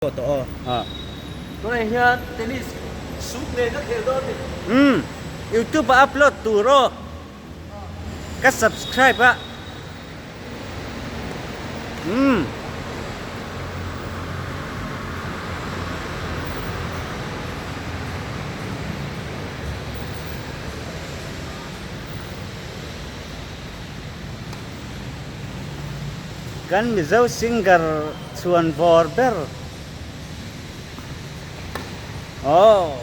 Tawh aw. Tunah hian tennis suit nen ka khel dawn ni. Umm youtube ah upload tur aw. Ka subscribe a. Umm. Kan Mizo singer chhuan vawr ber. Aww.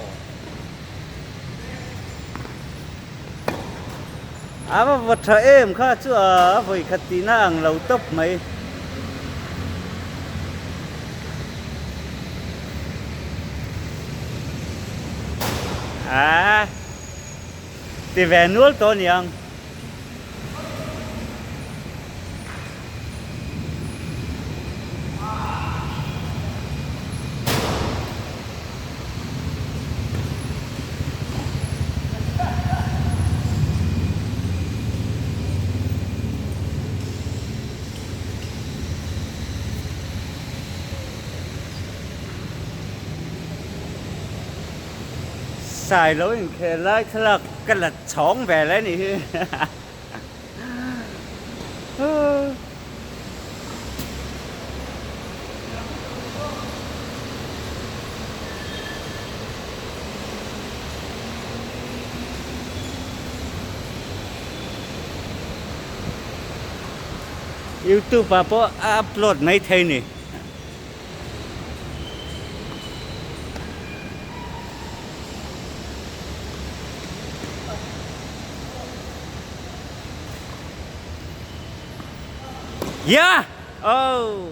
A va va tha em kha chu a vawi khat tihna ang lo tawp mai. Aa. Ti ve nual tawh aniang. Sailo inkhel lai thlalak ka la chhawng ve le nih hi. Youtube ah pawh a upload mai thei ni. Yeah! Oh!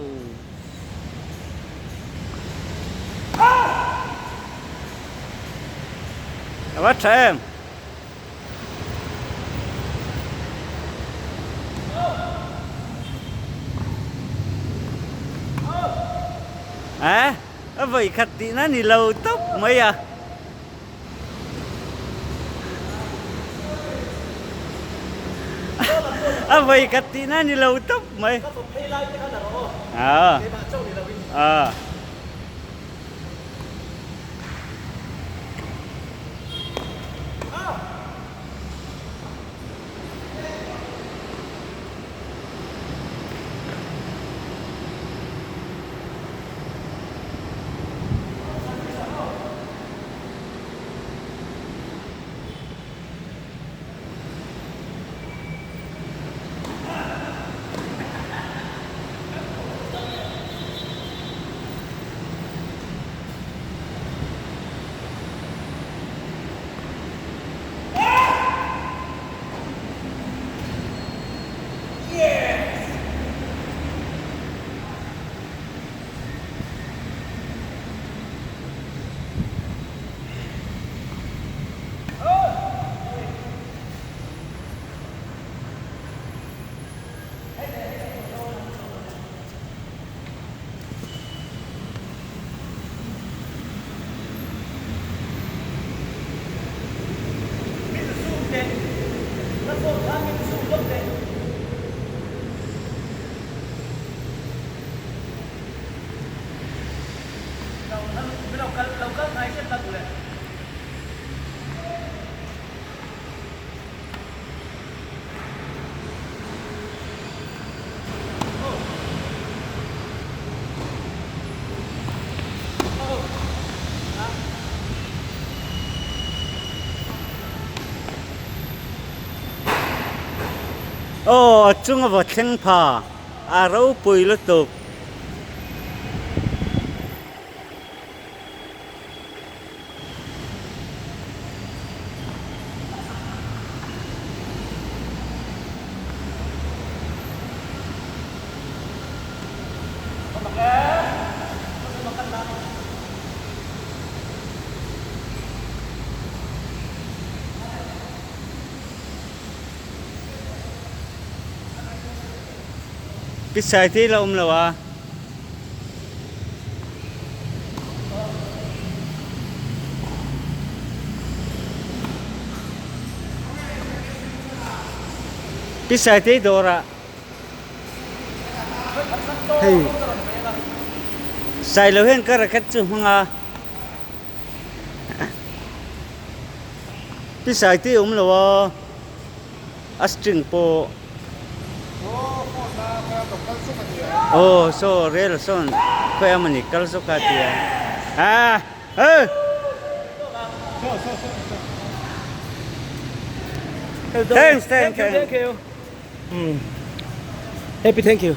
A va tha em? A a vawi khat tihna ni lo tawp mai a. A vawi khat tihna ni lo tawp mai. A a. Aw a chunga va thleng pha a ropui lutuk. Pisai te la awm lo a. Pisai te dawr ah hei Sailo hian ka racket chu hmang a. Pi Saite awm lo a, a string pawh. Aw saw rel sawn khawi amawni kal zawk a tia. Ah eh. Thanks thank you. Happy thank you.